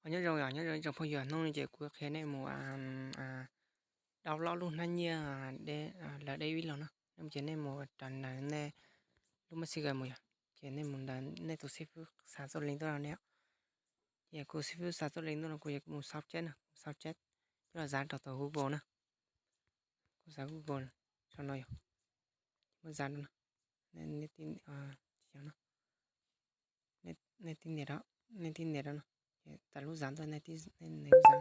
Nyob zoo, nyob zoo ib tsoom phooj ywg, hnub no ces kuv qhia nej mus download lub hnab nyiaj lawv deb vib los na. Nej mus ces nej mus rau ntawm nej lub Messenger mus yom, ces nej mus ntawm nej tus xib fwb xa txoj link tuaj rau nej. Ces kuv xib fwb xa txoj link tuaj rau kuv, ces kuv mus xauv ceb na, kuv xauv ceb coj los zav rau tom Google na. Kuv xav Google sau no yog, muab zav rau no, nej tib nias rau, nej tib nias rau no, ces tas lub zav tuaj, nej nias lub zav,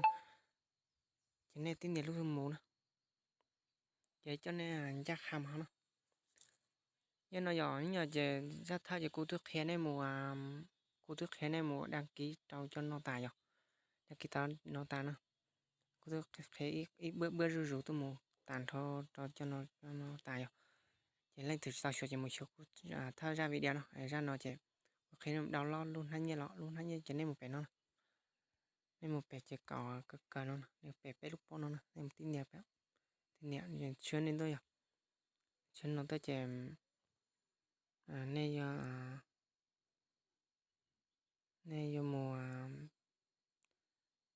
ces nej tib nias lub mus na, ces coj nej ncaj qha mus hauv no. Yog no yog, yog ces zaj thawj ces kuv twb qhia nej mus, kuv twb qhia nej mus đăng ký rau cov no tas yog, đăng ký tau no tas na. Kuv twb qhia ib buab buab zuj zus tuaj mus tas nrho rau cov no tas yog. Ces leej twg tsis tau xyuas ces mus xyuas kuv thawj zaj video no, zaj no ces kuv qhia nej mus download lub hnab nyiaj los, lub hnab nyiaj ces nej mus pem no, nej mus pem ces kom kawg kawg no, nej pem peb lub pob no na, nej mus tib nias, tib nias, tshwb nej tuaj yog, tshwb no tuaj ces nej yuav, nej yuav mus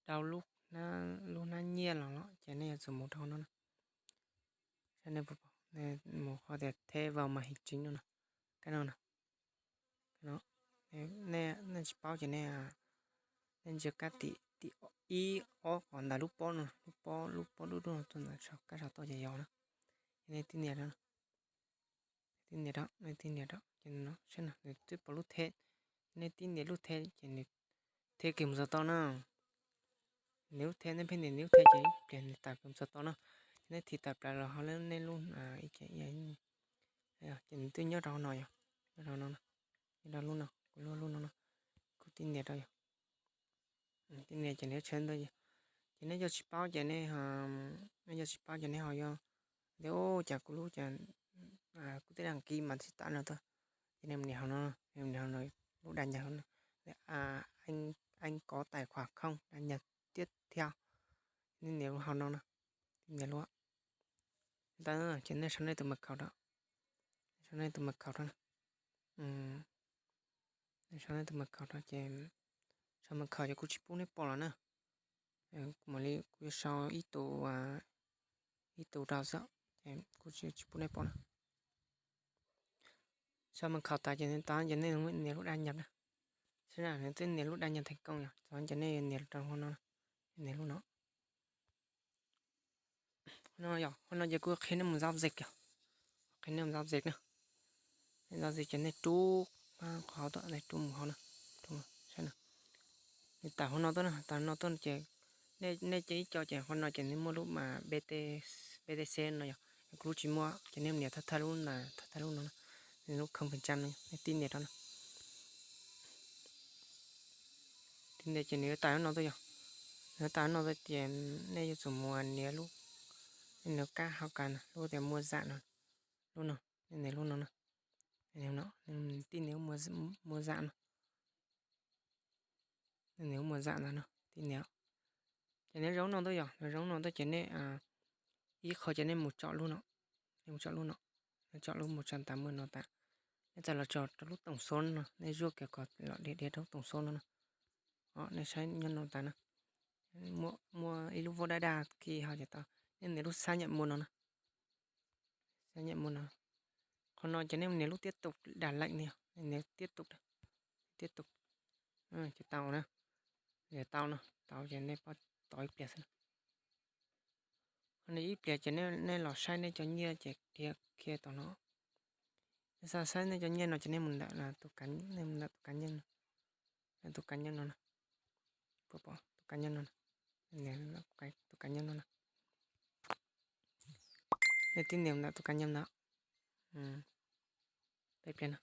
rau lub hnab nyiaj los los ces nej yuav tsum mus rau no na. Nej mus qhov tias thế vào màn hình chính no na, kab no na. Nej tsis paub ces nej ntsia kab tim, tim ib ob qhov ntawm lub pob no, lub pob, lub pob dub dub no tuaj ntawm kab sau toj ces yog na. Nej tib nias rau, tib nias rau, nej tib nias rau ces no, saib no, nws twb pom lub thế, nej tib nias lub thế ces nws thế kiag mus txog toj na. Nws lub thế, nej pheej nias nws lub thế ces ib pliag nws tawm kiag mus txog toj na. Ces nej thim tawm plaws los hauv nej lub, ces nws twb nyob rau hauv no yog, nyob rau no, nyob rau lub no, kuv lub, lub no no, kuv tib nias rau yog, tib nias ces nws tshwb ntawd. Ces nej yog tsis paub ces nej, nej yog tsis paub ces nej ho yog tias ua cas kuv lub, cas kuv twb đăng ký mas tsis tawm no tuaj, ces nej nias hauv no, nias hauv no, lub đăng nhập, anh có tài khoản không, đăng nhập tiếp theo, nej nias hauv no na, tib nias lub ntawd ces nej sau nej tus mật khẩu rau, sau nej tus mật khẩu rau, sau nej tus mật khẩu rau ces, sau mật khẩu ces kuv tsis pub nej pom los na. Kuv mam li kuv yuav sau ib tus, ib tus rau xwb, ces kuv tsis pub nej pom na. Sau mật khẩu tas ces nws tau ces nej nias lub đăng nhập na. Saib na, nws twb nias lub đăng nhập thành công yog, tau ces nej nias rau hauv no, nias lub no. Yog hauv no ces kuv qhia nej mus giao dịch yog, qhia nej mus giao dịch na. Giao dịch ces nej rub qhov tuaj, nej rub mus hauv na, rub, saib na. Nws tawm hauv no tuaj na, tawm hauv no tuaj ces nej cia ib co ces hauv no ces nws muaj lub mas B T C no yog, kuv lub tsis muaj ces nej nias thawj thawj lub ntawd, thawj thawj lub no, nws lub không phần trăm no, nej tib nias rau na. Tib nias ces nws yuav tawm hauv no tuaj yog, nws yuav tawm hauv no tuaj ces nej yuav tsum mus nias lub, nej nias kab hauv kas na, lub tias mua giảm no, lub no, nej nias lub no na, tib nias mua giảm no. Nej nias mua giảm ntag no, tib nias. Ces nws zoo no tuaj yog, nws zoo no tuaj ces nej ib qho ces nej mus tsom lub no, nej mus tsom lub no, nej tsom lub mus tsa tas muaj no tas. Nej txawm los tso rau lub tổng số no, nej zuaj kiag kom los dhia dhia rau tổng số no na. Nej saib nyob no tas na, muaj ib lub vuab daj daj khi ho ces tau, nej nias lub xác nhận mua no na. Xác nhận mua no. Qhov no ces nej nias lub tiếp tục đặt lệnh no, nej nias tiếp tục, tiếp tục. Ces tau na, nias tau no, tau ces nej pab tos ib pliag xwb. Qhov no ib pliag ces nej los saib nej cov nyiaj ces dhia kiag tom no. Nej xav saib nej cov nyiaj no ces nej mus ntawm tus cá, nej mus ntawm tus cá nhân no, tus cá nhân no na, tus cá nhân no, tus cá nhân no na. Nej tib nias ntawm tus cá nhân ntawd, peb pliag no.